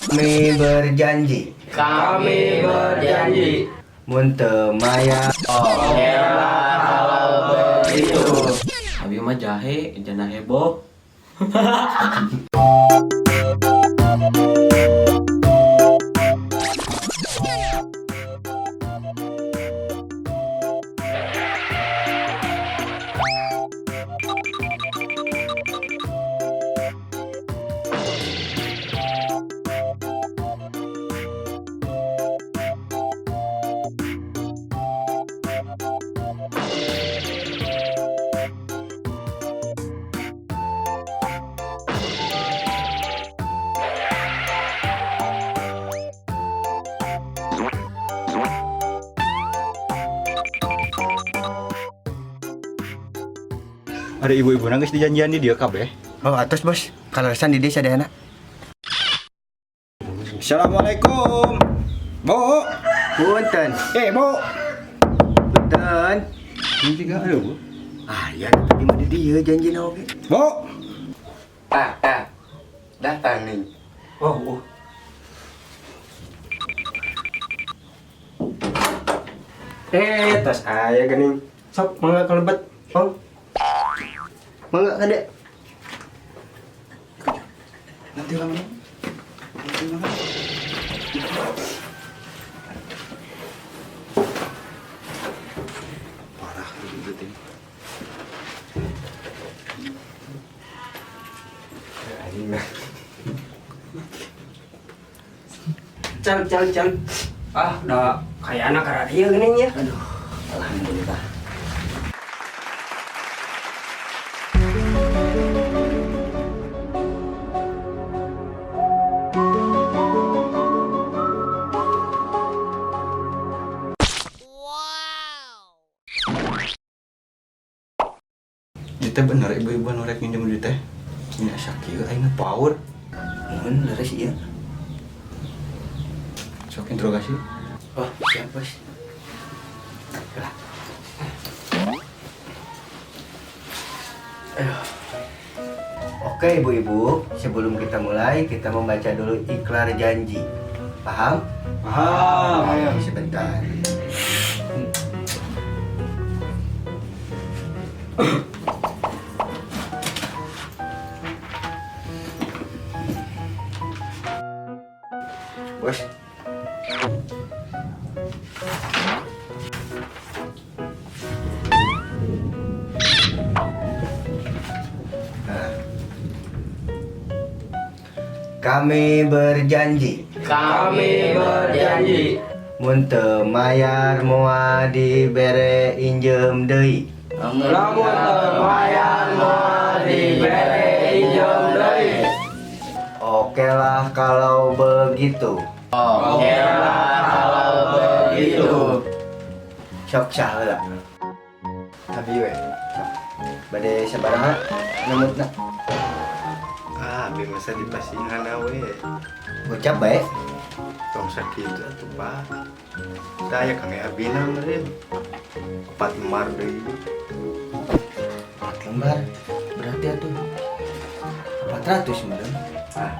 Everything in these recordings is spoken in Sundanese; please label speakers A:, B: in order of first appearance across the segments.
A: Kami berjanji.
B: Kami berjanji.
A: Mun teu mayar.
B: Oke lah kalau begitu.
C: Abi mah jahe, jana heboh.
D: Ada ibu-ibu nangis di janjian di dia kabeh.
A: Oh, atos bos. Kaleresan di desa sadayana.
D: Assalamualaikum. Bu.
A: Punten.
D: Eh, Bu.
A: Punten.
D: Ini juga ada, Bu.
A: Ah, ya tadi mah di dieu janjina oge.
D: Bu.
B: Ah, ah. Datang nih.
D: Oh, oh.
B: Eh, tas aya geuning. Sok mangga kalebet. Oh.
A: Mangga kade.
D: Nanti lama. Nanti lama. Parah gitu teh.
B: Cal cal cal. Ah, udah kayak anak kara dia geuning ya.
A: Aduh, alhamdulillah.
D: Ieu teh bener ibu-ibu nu rek nginjem duit teh. Ini asa kieu aing power.
A: Mun leres ieu.
D: Sok interogasi.
A: Oh, siap bos. Lah. Aduh. Oke ibu-ibu, sebelum kita mulai kita membaca dulu ikrar janji. Paham?
D: Paham.
A: Oke, sebentar. Bos. Nah. Kami berjanji.
B: Kami berjanji.
A: Mun teu mayar moal dibere injem deui.
B: Lamun teu mayar moal dibere injem deui.
A: Oke lah kalau begitu.
B: Oke lah kalau begitu.
A: Sok sah heula.
B: Abi we.
A: Sok. Bade sabaraha nembutna?
E: Ah, abi masa dipasihan we.
A: Gocap bae.
E: Tong sakitu atuh, Pak. Tah aya kang abina meureun. 4 lembar deui.
A: 4 lembar. Berarti atuh 400 meureun. Ah.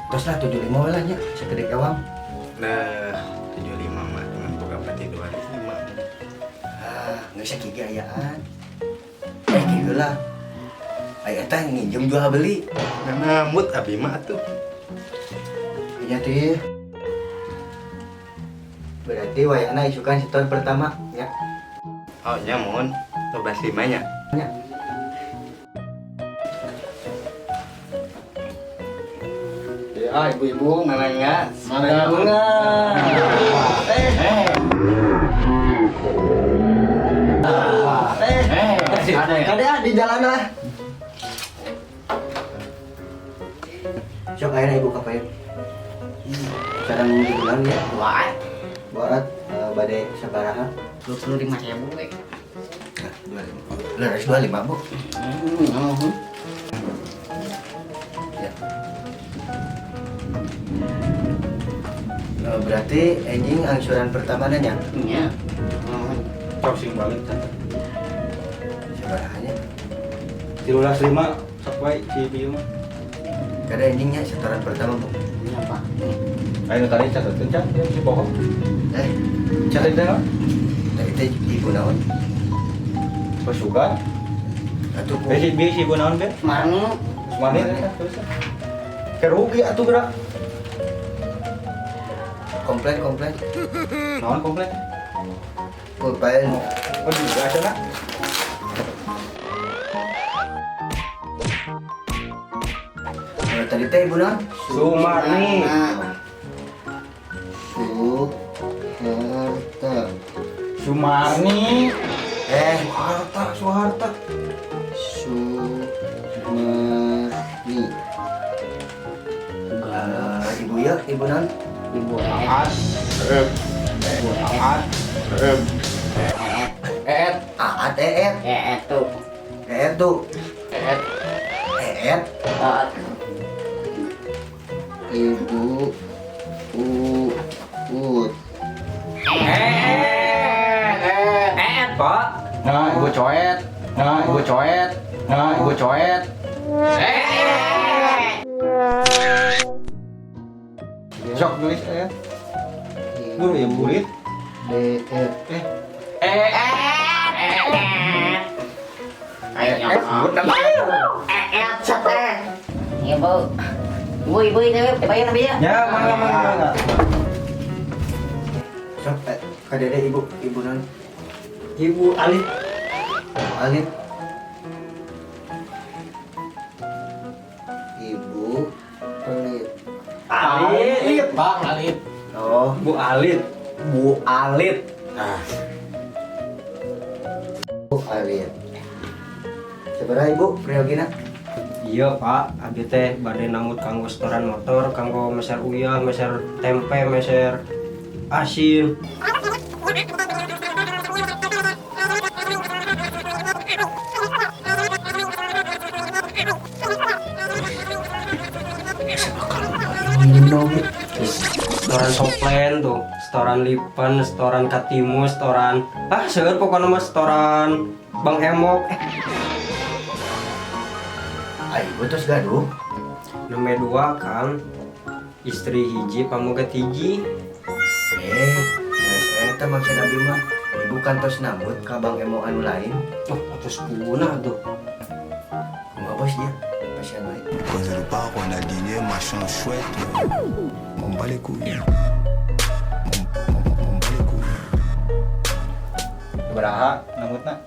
A: Tos lah 75 we lah nya, sakedik ewang.
E: Nah, 75 mah dengan boga pati 25.
A: Ah, geus sakieu ayaan. Eh, kieu lah. Aya teh nginjem jual beli.
E: Nah, namut abi mah atuh.
A: Nya teh. Berarti wayahna isukan setor pertama nya.
E: Oh, nya mohon 12.5 nya.
A: Nya.
E: Ya, ibu-ibu mangga.
A: Mangga bunga. Eh. Eh. Kade ah di jalan lah. Sok ayeuna ibu ka payun. Sareng bulan ya.
B: Wah,
A: Borat bade sabaraha?
B: 25.000 we.
A: Nah, 25. Leres 25, Bu.
B: Hmm.
A: Ya. Berarti enjing angsuran pertama nya?
B: Nya.
D: Sok sing balik tante.
A: Sabaraha nya?
D: 13.5 sok wae si bieu mah.
A: Kada enjingnya setoran pertama, Bu.
B: Nya, Pak.
D: Ayo tadi catetin can, ya si bohong.
A: Eh,
D: Catet teh.
A: Tadi teh ibu naon?
D: Pasukan.
A: Atuh ku.
D: Besi besi ibu naon be?
B: Marni.
D: Marni terus. Kerugi atuh gerak.
A: Komplain komplain.
D: Naon komplain?
A: Komplain.
D: Oh, juga ada.
A: Tadi teh ibu naon?
B: Sumarni.
A: Suharta.
D: Sumarni.
A: Eh,
D: Suharta, Suharta.
A: Sumarni. Ibu ya, ibu naon?
B: Ibu
D: Aat. Aat. Eet.
A: Aat, eet.
B: Eet tuh.
A: Eet tuh.
D: Eet.
A: Eet.
B: Aat.
A: Ibu Uut.
B: Eet. Eet, Pak.
D: Nah, ibu coet. Nah, ibu coet. Nah, ibu coet.
B: Eet.
D: Sok tulis eet. Buru ya burit.
A: D E
D: Eh.
B: Eet.
D: Eet,
B: Eet, sate. Ibu. Ibu, ibu ini bayar ya.
D: Ya, mangga mangga mangga.
A: Sok kadede ibu, ibu naon?
B: Ibu Alit.
A: Ibu Alit. Ibu Pelit.
B: Alit.
C: Bang Alit.
A: Oh,
B: Bu Alit. Bu Alit.
A: Nah. Bu Alit. Sabaraha ibu priogina?
B: Iya Pak, abi teh bade nambut kanggo setoran motor, kanggo meser uyah, meser tempe, meser asin. Setoran soplen tuh, setoran lipen, setoran katimu, setoran ah seueur pokoknya mah setoran Bang Emok.
A: Ah, ibu terus gaduh.
B: Nomor 2 Kang, istri hiji pamoget hiji.
A: Eh, eta maksud abi mah ibu kantos nambut ka Bang Emok anu lain.
B: Oh, atos kuna tuh.
A: Kumaha bos dia? Pasian wae.
F: Quand je pars, on a dîné, machin chouette. M'en bat les couilles. M'en bat les couilles.
D: Sabaraha nambutna?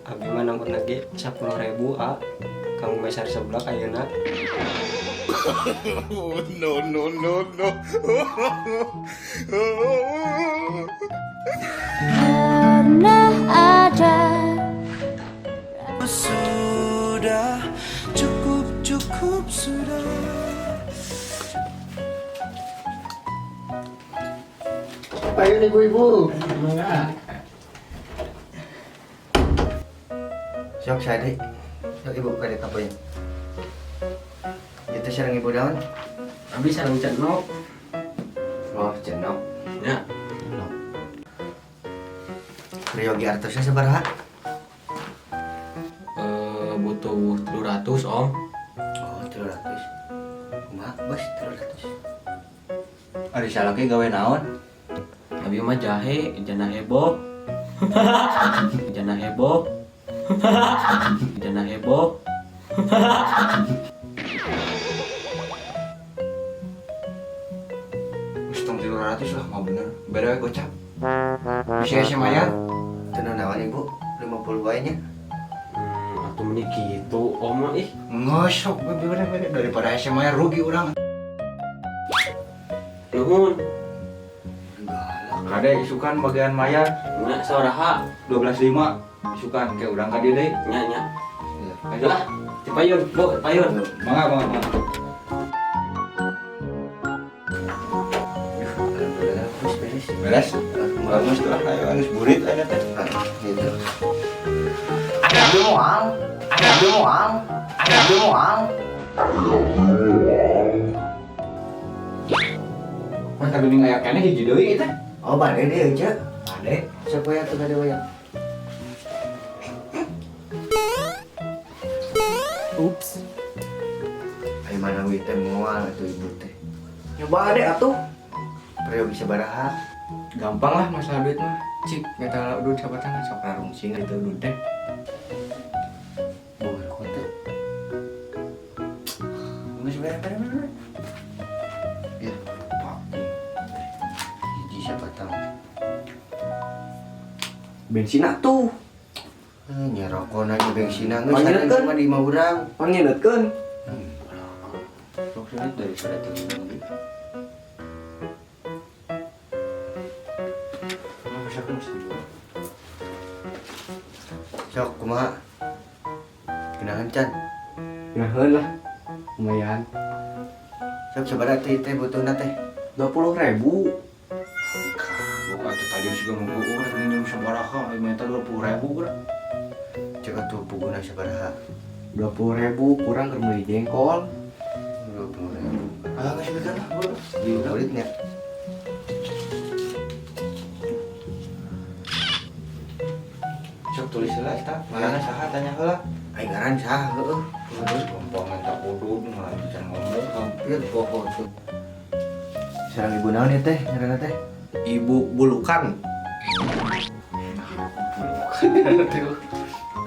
B: Abi mah nambut lagi 10.000 ah. Kanggo meser seblak ayeuna.
F: No, no, no, no.
G: Pernah ada
H: Sudah cukup cukup sudah.
A: Payun ibu-ibu. Sok sade. Sok ibu kade kapoy. Itu sareng ibu daun.
B: Abi sareng cenok.
A: Oh, cenok.
C: Ya.
A: Priyogi artosnya sabaraha?
C: Butuh 300, Om.
A: Oh, 300. Kumaha, Bos? 300.
D: Ari salaki gawe naon?
C: Abi mah jahe, jana heboh. Jana heboh. Jana heboh.
D: Geus tong 300 lah, mah bener. Beda we gocap. Bisa SMA mayar.
A: Teu naon ibu? 50 wae nya.
C: Atuh meni kitu, Om mah ih.
D: Ngosok beda beda daripada SMA rugi urang.
C: Nuhun.
A: Galak.
D: Kade isukan bagian mayar
C: Nya sabaraha?
D: 12.5 isukan ke urang ka dieu deui.
C: Nya nya.
D: Ayo
C: Lah, ti payun, Bu, payun.
D: Mangga mangga mangga.
A: Alhamdulillah, bos beres.
D: Beres. Bagus tuh lah, ayo geus burit ayeuna teh.
A: Ah, gitu. Ada moal, ada moal, ada moal.
D: Mah kagening aya keneh hiji deui teh.
A: Oh, bade deui ce.
D: Bade.
A: Siapa ya tuh kade wayang?
B: Ups.
A: Ayo mana wi teh moal atuh ibu teh.
B: Nyoba deh atuh.
A: Peryogi sabaraha?
I: Gampang lah masalah duit mah. Cik, minta udud sabatang sok rarungsing itu udud teh.
A: Boga rokok teh. Geus bere bere bere. Ya, Pak. Hiji sabatang.
B: Bensin atuh.
A: Eh, nya rokok na ge bensin geus
B: Panginetkeun.
A: mah di imah urang.
B: Panginetkeun.
A: Sok sulit daripada teu ngomong gitu. Sok kumaha? Kenahan can.
I: Naheun lah. Lumayan.
A: Sok sabaraha teh teh butuhna teh?
I: 20.000.
D: Kagok atuh tadi juga mau rek nginjem sabaraha, aing minta 20.000 geura.
A: Cek atuh puguna sabaraha?
I: 20.000 kurang keur meuli jengkol.
A: 20.000.
D: Ah, geus beukeun lah, bro.
A: Kulitnya.
D: Sok tulis heula eta, ngaranna saha tanya heula.
A: Aing ngaran saha heueuh.
D: Terus gampang minta udud, ngaran can ngomong.
A: Hampir poho tuh. Sareng ibu naon ieu teh ngaranna teh?
I: Ibu Bulukan.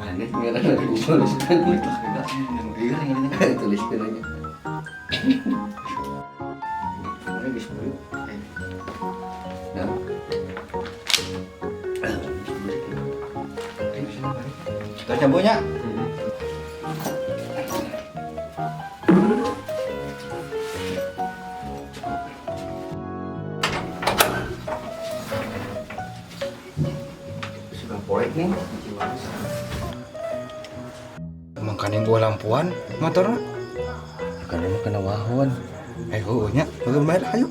A: Aneh ngaranna ibu Bulukan. Tulis aja. Mana geus beureum? Nah.
D: Terus nyambungnya.
A: Sudah poek nih.
D: Emang kan yang gua lampuan motorna.
A: Karena mah kena wahon.
D: Eh, heueuh nya, heueuh bae lah ayo.